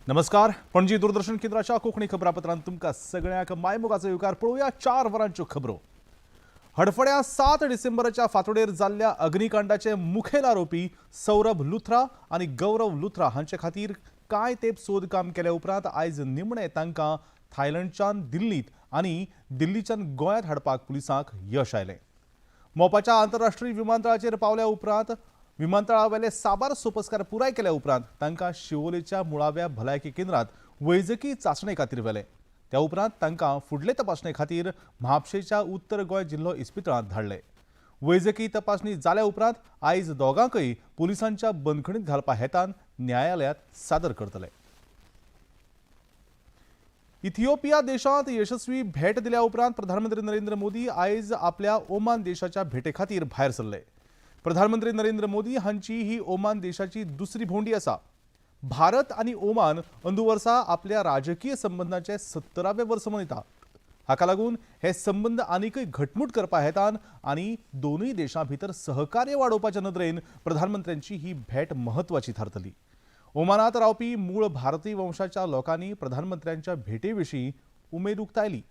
नमस्कार, पणजी दूरदर्शन केंद्राच्या कोंकणी खबरापत्रांत तुमकां सगळ्यांक मायमोगाचो येवकार. पळोवया 4 वरांच्यो खबरो. हडफड्या 7 डिसेंबराच्या फांतोडेर जाल्ल्या अग्निकांडाचे मुखेल आरोपी सौरभ लुथरा आनी गौरव लुथरा हांचे खातीर कांय तेंप सोद काम केल्या उपरांत आयज निमणे तांकां थायलंडच्यान दिल्लीत आनी दिल्लीच्यान गोंयांत हाडपाक पुलिसांक यश आयलें. मोपाच्या आंतरराष्ट्रीय विमानतळाचेर पावल्या उपरांत विमानतळावेले साबार सोपस्कार पुराय केल्या उपरांत तांकां शिवोलेच्या मुळाव्या भलायकी केंद्रात वैजकी चांचणे खातीर व्हेले. त्या उपरांत तांकां फुडले तपासणे खातीर म्हापशेच्या उत्तर गोंय जिल्हो इस्पितळांत धाडले. वैजकी तपासणी जाल्या उपरांत आयज दोगांकय पुलिसांच्या बंदखणीत घालपा हेतान न्यायालयात सादर करतले. इथिओपिया देशांत यशस्वी भेट दिल्या उपरांत प्रधानमंत्री नरेंद्र मोदी आयज आपल्या ओमान देशाच्या भेटे खातीर भायर सरले. प्रधानमंत्री नरेंद्र मोदी हांची ही ओमान देशाची दुसरी भोंवडी आसा. भारत आनी ओमान अंदू वर्सा आपल्या राजकीय संबंदांचे 70वें वर्स मनयता. हाका लागून हे संबंद आनीकय घटमूट करपा हेतान आनी दोनूय देशां भितर सहकार्य वाडोवपाच्या नदरेन प्रधानमंत्र्यांची ही भेट म्हत्वाची थारतली. ओमानात रावपी मूळ भारतीय वंशाच्या लोकांनी प्रधानमंत्र्यांच्या भेटे विशीं उमेद उक्तायली.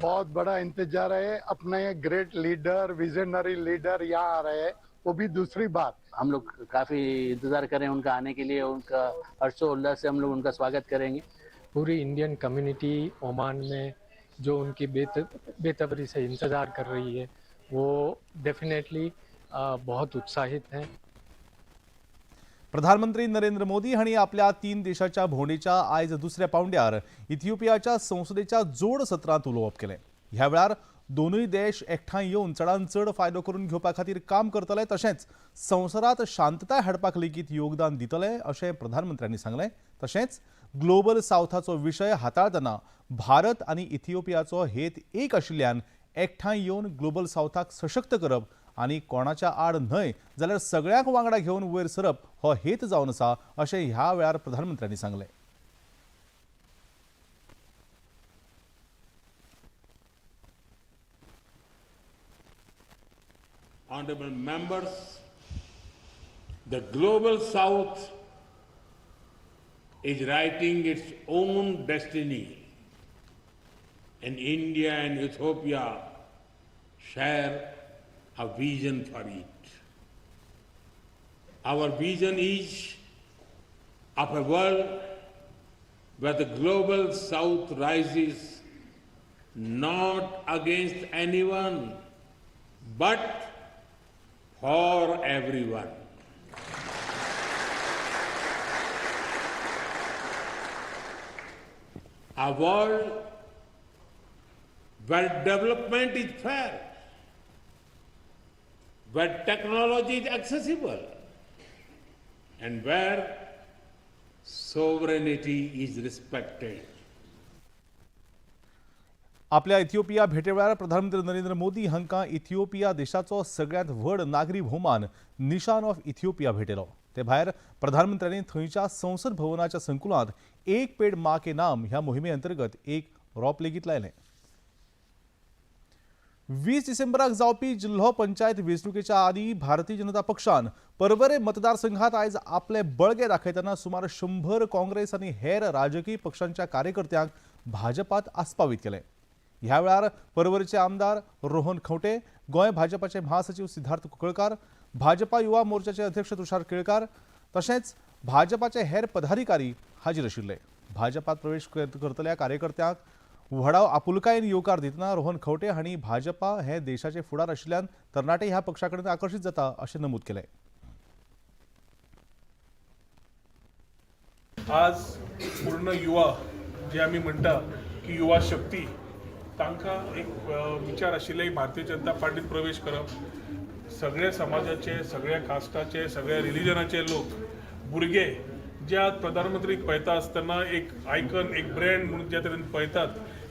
बहुत बड़ा इंतजार है. अपने ग्रेट लीडर, विजनरी लीडर यहाँ आ रहे हैं, वो भी दूसरी बार. हम लोग काफी इंतजार कर रहे हैं उनका आने के लिए. उनका हर्षोल्लास से हम लोग उनका स्वागत करेंगे. पूरी इंडियन कम्युनिटी ओमान में जो उनकी बेसब्री से इंतज़ार कर रही है, वो डेफिनेटली बहुत उत्साहित हैं. प्रधानमंत्री नरेंद्र मोदी हांणी आपल्या तीन देशाच्या भोंवडेच्या आयज दुसऱ्या पावंड्यार इथिओपियाच्या संसदेच्या जोड सत्रांत उलोवप केलें. ह्या वेळार दोनूय देश एकठांय येवन चडान चड फायदो करून घेवपा खातीर काम करतले, तशेंच संवसारांत शांतताय हाडपाक लेगीत योगदान दितले अशें प्रधानमंत्र्यांनी सांगलें. तशेंच ग्लोबल सावथाचो विशय हाताळतना भारत आनी इथिओपियाचो हेत एक आशिल्ल्यान एकठांय येवन ग्लोबल सावथाक सशक्त करप आनी कोणाच्या आड न्हय जाल्यार सगळ्यांक वांगडा घेवन वयर सरप हो हेत जावन आसा अशें ह्या वेळार प्रधानमंत्र्यांनी सांगलें. Honorable members, the global south is writing its own destiny, and India and Ethiopia share a vision for it. Our vision is of a world where the global south rises not against anyone, but for everyone. A world where development is fair, where technology is accessible, and where sovereignty is respected. आपल्या इथिओपिया भेटेवेळार प्रधानमंत्री नरेंद्र मोदी हांकां इथिओपिया देशाचो सगळ्यांत व्हड नागरी भोवमान निशान of Ethiopia भेटयलो. ते भायर प्रधानमंत्र्यांनी थंयच्या संसद भवनाच्या संकुलांत "एक पेड माँ के नाम" ह्या मोहिमे अंतर्गत एक रोप लेगीत लायलें. 20 डिसेंबराक जावपी जिल्हो पंचायत वेंचणुकेच्या आदीं भारतीय जनता पक्षान पर्वरे मतदारसंघात आयज आपले बळगे दाखयतना सुमार 100 काँग्रेस आनी हेर राजकीय पक्षांच्या कार्यकर्त्यांक भाजपात आस्पावीत केले. ह्या वेळार पर्वरेचे आमदार रोहन खंवटे, गोंय भाजपाचे महासचीव सिद्धार्थ कुंकळकार, भाजपा युवा मोर्चाचे अध्यक्ष तुषार केळकार तशेंच भाजपाचे हेर पदाधिकारी हाजीर आशिल्ले. भाजपात प्रवेश करतल्या कार्यकर्त्यांक व्हडा आपुलकायेन येवकार दितना रोहन खंवटे हांणी भाजपा हे देशाचे फुडार आशिल्ल्यान तरणाटे ह्या पक्षा कडेन आकर्शीत जाता अशें नमूद केलें. आज पूर्ण युवा जे आमी म्हणटा की युवा शक्ती, तांकां एक विचार आशिल्ले भारतीय जनता पार्टीत प्रवेश करप. सगळे समाजाचे, सगळ्या कास्टाचे, सगळ्या रिलिजनाचे लोक, भुरगे जे आज प्रधानमंत्रीक पळयता आसतना एक आयकन, एक ब्रँड म्हणून ज्या तरेन पळयतात,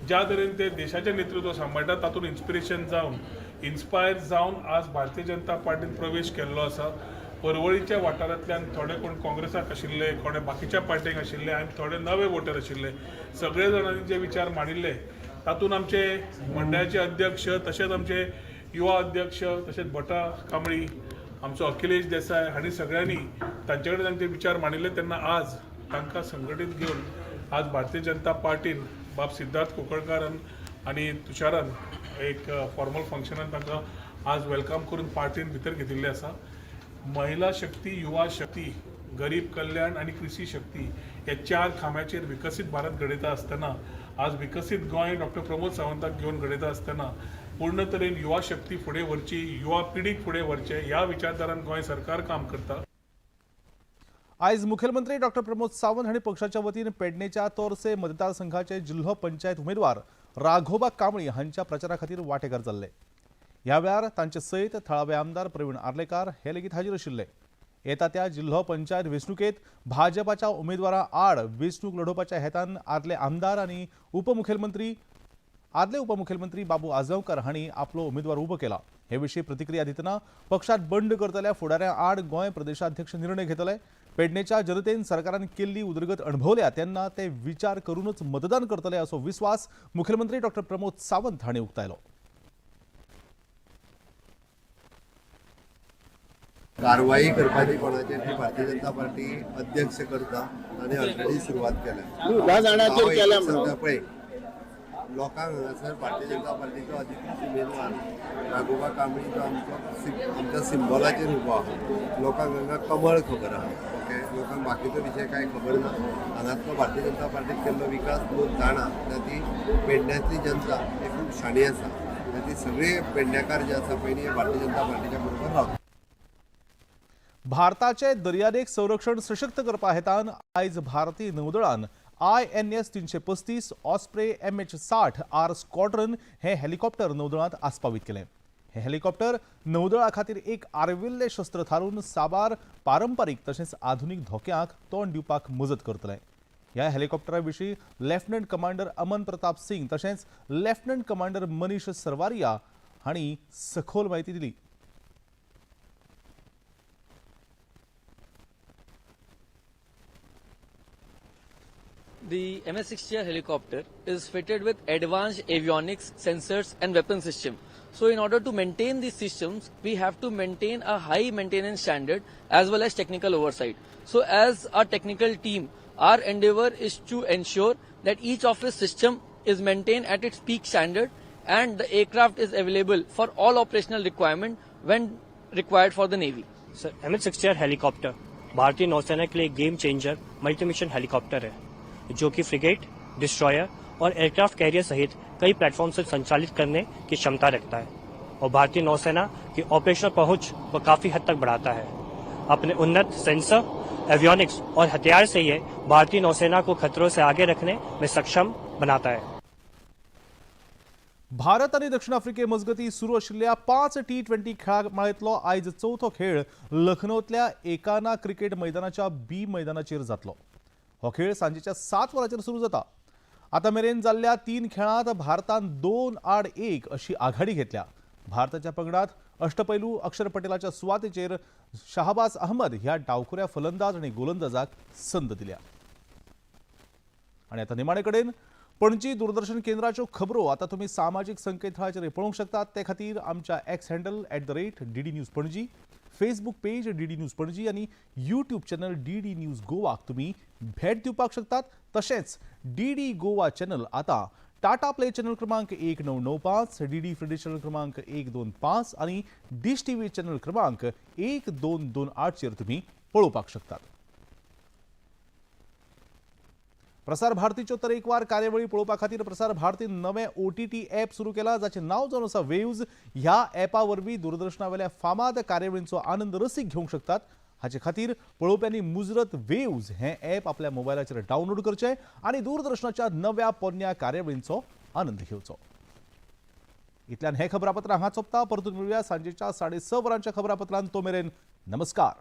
ज्या तरेन ते देशाचें नेतृत्व सांबाळटात, तातूंत इन्स्पिरेशन जावन, इन्स्पायर जावन आज भारतीय जनता पार्टीन प्रवेश केल्लो आसा. परवळीच्या वाठारांतल्यान थोडे कोण काँग्रेसाक आशिल्ले, कोणे बाकीच्या पार्टीक आशिल्ले आनी थोडे नवे वोटर आशिल्ले. सगळे जाणांनी जे विचार मांडिल्ले, तातूंत आमचे मंडळाचे अध्यक्ष, तशेंच आमचे युवा अध्यक्ष, तशेंच भटा कांबळी, आमचो अखिलेश देसाय हांणी सगळ्यांनी तांचे कडेन तांचे विचार मांडिल्ले तेन्ना आज तांकां संघटीत घेवन आज भारतीय जनता पार्टीन बाब सिद्धार्थ कुंकळकारान आनी तुषारान एक फॉर्मल फंक्शनान तांकां आज welcome करून पार्टीन भितर घेतिल्लें आसा. महिला शक्ती, युवा शक्ती, गरीब कल्याण आनी कृषी शक्ती ह्या 4 खांब्याचेर विकसीत भारत घडयता आसतना आज विकसीत गोंय डॉक्टर प्रमोद सावंताक घेवन घडयता आसतना पूर्ण तरेन युवा शक्ती फुडें व्हरची, युवा पिढीक फुडें व्हरचें ह्या विचारधारान गोंय सरकार काम करता. आयज मुखेलमंत्री डॉक्टर प्रमोद सावंत हांणी पक्षाच्या वतीन पेडणेच्या तोरसे मतदारसंघाचे जिल्हो पंचायत उमेदवार राघोबा कांबळी हांच्या प्रचारा खातीर वांटेकार जाल्ले. ह्या वेळार तांचे सयत थळावे आमदार प्रवीण आर्लेकार हे लेगीत हाजीर आशिल्ले. येता त्या जिल्हो पंचायत वेंचणुकेत भाजपाच्या उमेदवारा आड वेंचणूक लढोवपाच्या हेतान आदले आमदार आनी आदले उपमुखेलमंत्री बाबू आजगांवकर हांणी आपलो उमेदवार उबो केला. हे विशीं प्रतिक्रिया दितना पक्षात बंड करतल्या फुडाऱ्यां आड गोंय प्रदेशाध्यक्ष निर्णय घेतले. पेडणेच्या जनतेन सरकारान केल्ली उदरगत अणभवल्या तेन्ना ते विचार करूनच मतदान करतले असो विस्वास मुखेलमंत्री डॉक्टर प्रमोद सावंत हांणी उक्तायलो. कारवाई करपाची कोणाचेर ती भारतीय जनता पार्टी अध्यक्ष करता आनी ऑलरेडी सुरवात केल्या. पळय लोकांक हांगासर भारतीय जनता पार्टीचो अधिकृत उमेदवार राघोबा कांबळी जो आमचो आमच्या सिंबॉलाचेर उबो आहा. लोकांक हांगा कमळ खबर आहा, ओके, लोकांक बाकीचो विशय कांय खबर ना. हांगातलो भारतीय जनता पार्टीक केल्लो विकास लोक जाणा. ती पेडण्यांतली जनता ही खूब शाणी आसा, ती सगळे पेडणेकार जे आसा पळय न्ही भारतीय जनता पार्टीच्या बरोबर रावता. भारताचे दर्यादेग संरक्षण सशक्त करपा हेतान आयज भारतीय नौदळान INS 335 Osprey MH-60R squadron हे हेलिकॉप्टर नौदळांत आस्पावीत केलें. हे हेलिकॉप्टर नौदळा खातीर एक आर्विल्लें शस्त्र थारून साबार पारंपारीक तशेंच आधुनीक धोक्यांक तोंड दिवपाक मजत करतले. ह्या हेलिकॉप्टरा विशीं लेफ्टनंट कमांडर अमन प्रताप सिंग तशेंच लेफ्टनंट कमांडर मनीष सरवारिया हांणी सखोल म्हायती दिली. The MH-60R helicopter is fitted with advanced avionics, sensors and weapon system. So in order to maintain these systems, we have to maintain a high maintenance standard as well as technical oversight. So as a technical team, our endeavor is to ensure that each of its system is maintained at its peak standard and the aircraft is available for all operational requirement when required for the Navy. Sir, MH-60R helicopter भारतीय नौसेना K लिए game changer मल्टीमिशन helicopter है, जो कि frigate, destroyer और aircraft carrier सहित कई platform से संचालित करने की क्षमता रखता है और भारतीय नौसेना की ऑपरेशनल पहुंच को काफी हद तक बढ़ाता है। अपने उन्नत सेंसर, एवियोनिक्स और हथियार से ये भारतीय नौसेना को खतरों से आगे रखने में सक्षम बनाता है। भारत आनी दक्षिण आफ्रिके मजगती सुरू आशिल्ल्या 5 T20 खेळा माळेंतलो आयज चवथो खेळ लखनौतल्या एकाना क्रिकेट मैदानाच्या बी मैदानाचेर जातलो. हो खेळ सांजेच्या 7 वरांचेर सुरू जाता. आतां मेरेन जाल्ल्या 3 खेळांत भारतान 2-1 अशी आघाडी घेतल्या. भारताच्या पंगडात अष्टपैलू अक्षर पटेलाच्या सुवातेचेर शाहबाज अहमद ह्या डावखुऱ्या फलंदाज आनी गोलंदाजाक संद दिल्या. आनी आतां निमाणे कडेन पणजी दूरदर्शन केंद्राच्यो खबरो आतां तुमी सामाजीक संकेतथळाचेर पळोवंक शकतात. ते खातीर आमच्या X handle @DD News Panaji, Facebook page DD News Panaji आनी यूट्यूब चॅनल DD news गोवाक तुमी भेट दिवपाक शकतात. तशेंच DD Goa channel आतां टाटा प्ले चॅनल क्रमांक 1995, DD free channel क्रमांक 125 आनी डिश TV channel क्रमांक 1228चेर तुमी पळोवपाक शकतात. प्रसार भारतीच्यो तरेकवार कार्यावळी पळोवपा खातीर प्रसार भारतीन नवें OTT app सुरू केला, जाचें नांव जावन आसा वेव्ज. ह्या ॲपा वरवीं दूरदर्शनावेल्या फामाद कार्यावळींचो आनंद रसीक घेवंक शकतात. हाचे खातीर पळोवप्यांनी मुजरत वेव्ज हें ॲप आपल्या मोबायलाचेर डावनलोड करचें आनी दूरदर्शनाच्या नव्या पोरण्या कार्यावळींचो आनंद घेवचो. इतल्यान हें खबरापत्र हांगा सोंपता. परतून मेळुया सांजेच्या 6:30 वरांच्या खबरापत्रांत. तो मेरेन नमस्कार.